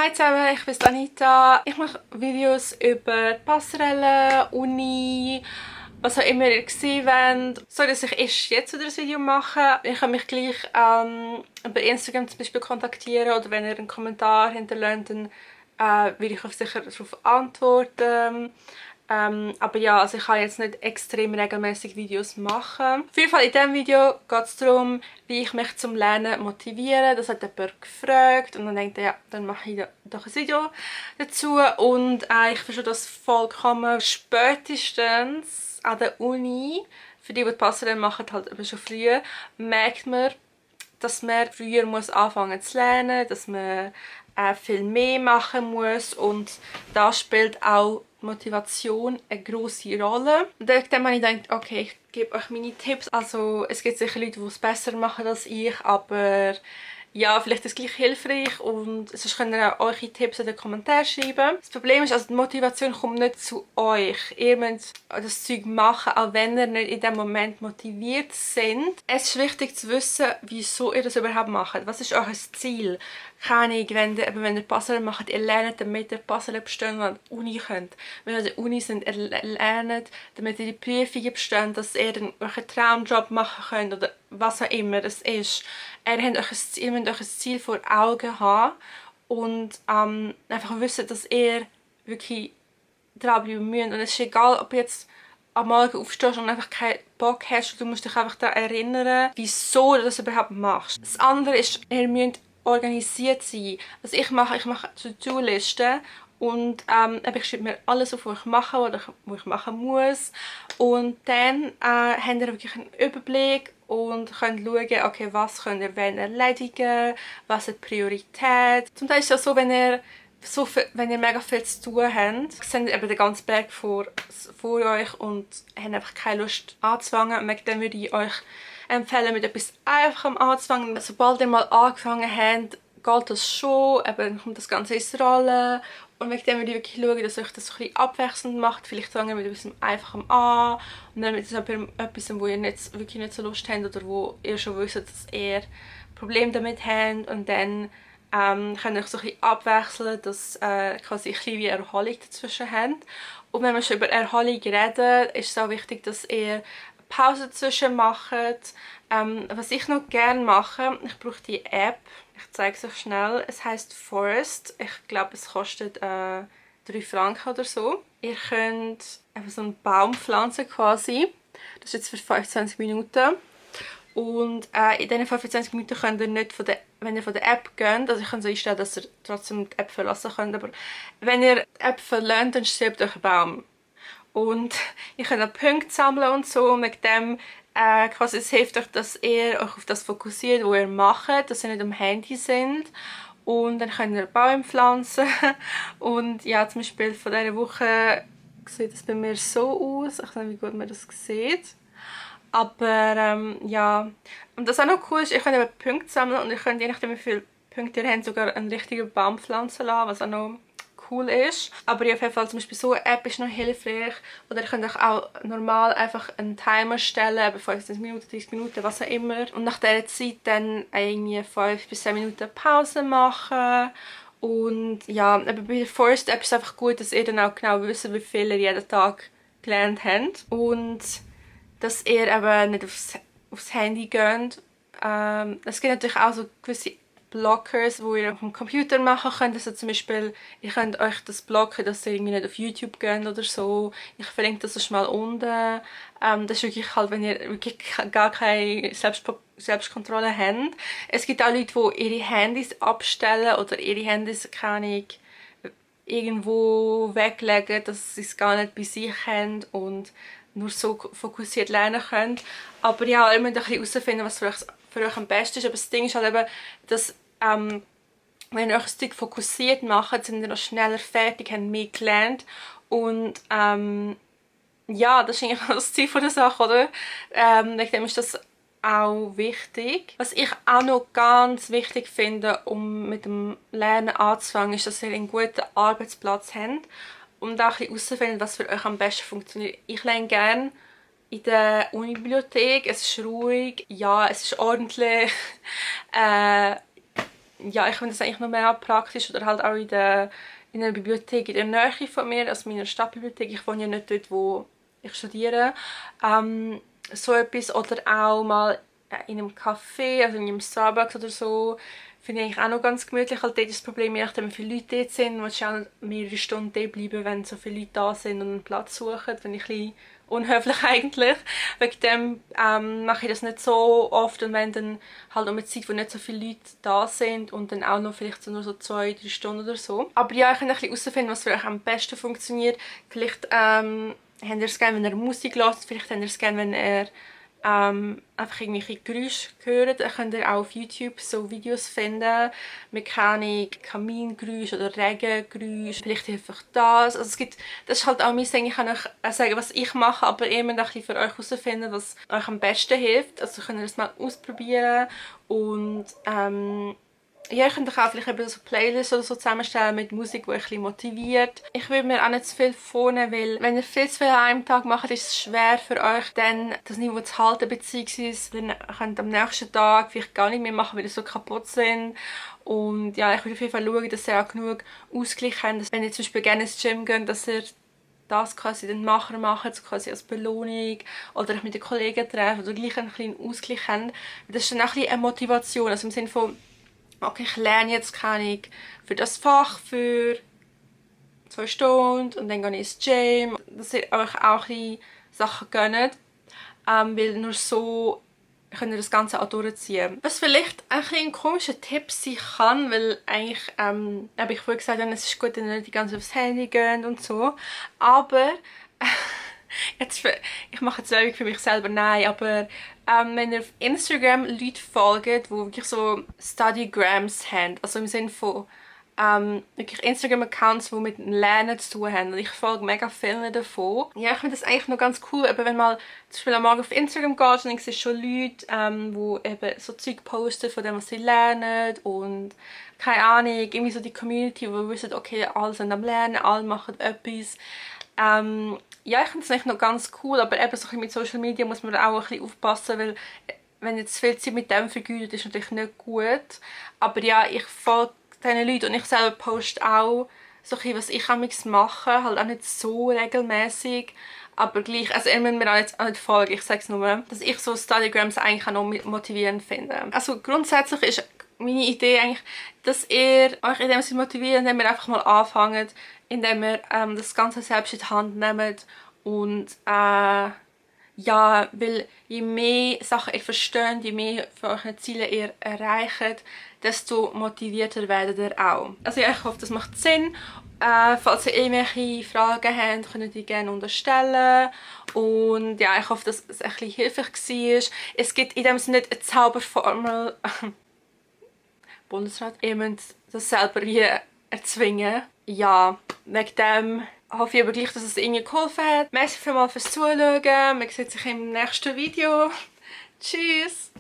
Hi zusammen, ich bin Anita. Ich mache Videos über Passerelle, Uni, was auch immer ihr gesehen wollt. So, dass ich erst jetzt wieder ein Video mache. Ihr könnt mich gleich über Instagram zum Beispiel kontaktieren oder wenn ihr einen Kommentar hinterlasst, dann will ich euch sicher darauf antworten. Aber ja, also ich kann jetzt nicht extrem regelmäßig Videos machen. Auf jeden Fall in diesem Video geht es darum, wie ich mich zum Lernen motiviere. Das hat jemand gefragt und dann denkt ja, dann mache ich doch ein Video dazu. Und ich verstehe das vollkommen. Spätestens an der Uni, für die Passerelle machen, halt eben schon früher, merkt man, dass man früher anfangen zu lernen, dass man viel mehr machen muss und da spielt auch Motivation eine grosse Rolle. Und dann habe ich gedacht, okay, ich gebe euch meine Tipps. Also es gibt sicher Leute, die es besser machen als ich, aber ja, vielleicht ist es gleich hilfreich und sonst könnt ihr auch eure Tipps in den Kommentaren schreiben. Das Problem ist, also die Motivation kommt nicht zu euch. Ihr müsst das Zeug machen, auch wenn ihr nicht in dem Moment motiviert sind. Es ist wichtig zu wissen, wieso ihr das überhaupt macht. Was ist euer Ziel? Keine Ahnung, wenn ihr Puzzle macht, ihr lernt, damit ihr Puzzle bestehen an der Uni könnt. Wenn ihr an der Uni sind, ihr lernt, damit ihr die Prüfungen bestehen, dass ihr dann euren Traumjob machen könnt oder was auch immer es ist. Ihr müsst euch ein Ziel vor Augen haben und einfach wissen, dass ihr wirklich dranbleiben müsst. Und es ist egal, ob ihr jetzt am Morgen aufstehst und einfach keinen Bock hast, du musst dich einfach daran erinnern, wieso du das überhaupt machst. Das andere ist, ihr müsst organisiert sein. Was ich mache To-Do-Listen und ich schreibe mir alles auf, was ich mache oder was ich machen muss. Und dann habt ihr wirklich einen Überblick und könnt schauen, okay, was könnt ihr wann erledigen, was hat Priorität. Zum Teil ist es ja so, wenn ihr mega viel zu tun habt, seht ihr eben den ganzen Berg vor euch und habt einfach keine Lust anzufangen. Und dann würde ich euch empfehlen, mit etwas Einfachem anzufangen. Sobald ihr mal angefangen habt, geht das schon, eben kommt das Ganze ins Rollen. Und wegen dem würde ich wirklich schauen, dass euch das ein bisschen abwechselnd macht. Vielleicht fangen wir mit etwas Einfachem an und dann mit etwas, wo ihr wirklich nicht so Lust habt oder wo ihr schon wisst, dass ihr Probleme damit habt. Und dann könnt ihr euch so ein bisschen abwechseln, dass quasi ein bisschen wie Erholung dazwischen habt. Und wenn wir schon über Erholung reden, ist es auch wichtig, dass ihr Pause dazwischen macht. Was ich noch gerne mache, ich brauche die App. Ich zeige es euch schnell. Es heißt Forest. Ich glaube, es kostet 3 Franken oder so. Ihr könnt einfach so einen Baum pflanzen quasi. Das ist jetzt für 25 Minuten. Und in diesen 25 Minuten könnt ihr nicht wenn ihr von der App geht, also ich kann so einstellen, dass ihr trotzdem die App verlassen könnt, aber wenn ihr die App verlasst, dann stirbt euch ein Baum. Und ihr könnt auch Punkte sammeln und so, und mit dem quasi es hilft euch, dass ihr euch auf das fokussiert, was ihr macht, dass ihr nicht am Handy sind. Und dann könnt ihr Bäume pflanzen. Und ja, zum Beispiel von dieser Woche sieht es bei mir so aus. Ich weiß nicht, wie gut man das sieht. Aber ja, und das auch noch cool ist, ihr könnt eben Punkte sammeln und ihr könnt, je nachdem wie viele Punkte ihr habt, sogar einen richtigen Baum pflanzen lassen, was auch noch cool ist. Aber auf jeden Fall zum Beispiel so eine App ist noch hilfreich. Oder ihr könnt euch auch normal einfach einen Timer stellen, eben 15 Minuten, 30 Minuten, was auch immer. Und nach dieser Zeit dann irgendwie 5 bis 10 Minuten Pause machen. Und ja, eben bei der Forest App ist es einfach gut, dass ihr dann auch genau wisst, wie viel ihr jeden Tag gelernt habt. Und dass ihr eben nicht aufs Handy geht. Es gibt natürlich auch so gewisse Blockers, wo ihr auf dem Computer machen könnt. Also zum Beispiel, ihr könnt euch das blocken, dass ihr irgendwie nicht auf YouTube geht oder so. Ich verlinke das mal unten. Das ist wirklich halt, wenn ihr wirklich gar keine Selbstkontrolle habt. Es gibt auch Leute, die ihre Handys abstellen oder ihre Handys, keine Ahnung, irgendwo weglegen, dass sie es gar nicht bei sich haben und nur so fokussiert lernen können. Aber ja, ihr müsst ein bisschen herausfinden, was für euch am besten ist. Aber das Ding ist halt eben, dass wenn ihr euch ein Stück fokussiert macht, sind ihr noch schneller fertig, habt mehr gelernt. Und ja, das ist eigentlich das Ziel der Sache, oder? Wegen dem ist das auch wichtig. Was ich auch noch ganz wichtig finde, um mit dem Lernen anzufangen, ist, dass ihr einen guten Arbeitsplatz habt und auch ein bisschen herausfinden, was für euch am besten funktioniert. Ich lerne gerne in der Unibibliothek. Es ist ruhig, ja, es ist ordentlich. ja, ich finde das eigentlich noch mehr praktisch oder halt auch in einer Bibliothek in der Nähe von mir, also meiner Stadtbibliothek. Ich wohne ja nicht dort, wo ich studiere. So etwas oder auch mal in einem Café, also in einem Starbucks oder so, finde ich eigentlich auch noch ganz gemütlich. Halt dort ist das Problem, je nachdem wie viele Leute dort sind, willst du auch mehrere Stunden dort bleiben, wenn so viele Leute da sind und einen Platz suchen. Finde ich ein bisschen unhöflich eigentlich. Wegen dem mache ich das nicht so oft und wenn dann halt um eine Zeit, wo nicht so viele Leute da sind und dann auch noch vielleicht so nur so 2-3 Stunden oder so. Aber ja, ich kann ein bisschen herausfinden, was für euch am besten funktioniert. Vielleicht habt ihr es gerne, wenn ihr Musik hört, vielleicht habt ihr es gerne, wenn ihr einfach irgendwelche Geräusche hören. Da könnt ihr auch auf YouTube so Videos finden mit Kamingeräusch oder Regengeräusch. Vielleicht einfach das. Also es gibt, das ist halt auch mein Ding. Ich kann euch sagen, was ich mache, aber ihr müsst ein bisschen für euch herausfinden, was euch am besten hilft. Also könnt ihr das mal ausprobieren und ja, ich könnte auch vielleicht eben so Playlists oder so zusammenstellen mit Musik, die euch ein bisschen motiviert. Ich würde mir auch nicht zu viel vornehmen, weil wenn ihr viel zu viel an einem Tag macht, ist es schwer für euch, dann das Niveau zu halten, beziehungsweise dann könnt ihr am nächsten Tag vielleicht gar nicht mehr machen, weil ihr so kaputt sind. Und ja, ich würde auf jeden Fall schauen, dass ihr auch genug Ausgleich habt. Wenn ihr zum Beispiel gerne ins Gym geht, dass ihr das quasi den Macher machen, so quasi als Belohnung oder euch mit den Kollegen treffen oder gleich einen kleinen Ausgleich haben. Das ist dann auch ein bisschen eine Motivation, also im Sinne von okay, ich lerne jetzt keine für das Fach für 2 Stunden und dann gehe ich ins Gym. Dass ihr euch auch ein Sachen gönnt, weil nur so könnt ihr das Ganze auch durchziehen. Was vielleicht ein komischer Tipp sein kann, weil eigentlich, habe ich vorhin gesagt, es ist gut, wenn ihr nicht die ganze aufs Handy geht und so, aber jetzt ich mache jetzt Werbung für mich selber, nein, aber wenn ihr auf Instagram Leute folgt, die wirklich so Studygrams haben, also im Sinne von wirklich Instagram-Accounts, die mit dem Lernen zu tun haben. Und ich folge mega vielen davon. Ja, ich finde das eigentlich noch ganz cool, aber wenn man zum Beispiel am Morgen auf Instagram geht, dann siehst du schon Leute, die eben so Zeug posten, von dem, was sie lernen und keine Ahnung, irgendwie so die Community, wo wir wissen, okay, alle sind am Lernen, alle machen etwas. Ja, ich finde es eigentlich noch ganz cool, aber eben so mit Social Media muss man auch ein bisschen aufpassen, weil wenn jetzt viel Zeit mit dem vergeudet, ist natürlich nicht gut. Aber ja, ich folge diesen Leuten und ich selber poste auch so ein bisschen, was ich amigs mache, halt auch nicht so regelmäßig, aber gleich, also ihr müsst mir auch nicht folgen, ich sage es nur, dass ich so Studygrams eigentlich auch noch motivierend finde. Also grundsätzlich ist meine Idee eigentlich, dass ihr euch in dem Sinne motiviert, indem ihr einfach mal anfangt, indem ihr das Ganze selbst in die Hand nehmt und ja, weil je mehr Sachen ihr versteht, je mehr von euren Zielen ihr erreicht, desto motivierter werdet ihr auch. Also ja, ich hoffe, das macht Sinn. Falls ihr irgendwelche Fragen habt, könnt ihr die gerne unterstellen. Und ja, ich hoffe, dass es ein bisschen hilfreich war. Es gibt in dem Sinne nicht eine Zauberformel. Bundesrat. Ihr müsst das selber wie erzwingen. Ja, wegen dem hoffe ich aber gleich, dass es irgendwie geholfen hat. Merci vielmals fürs Zuschauen. Wir sehen uns im nächsten Video. Tschüss!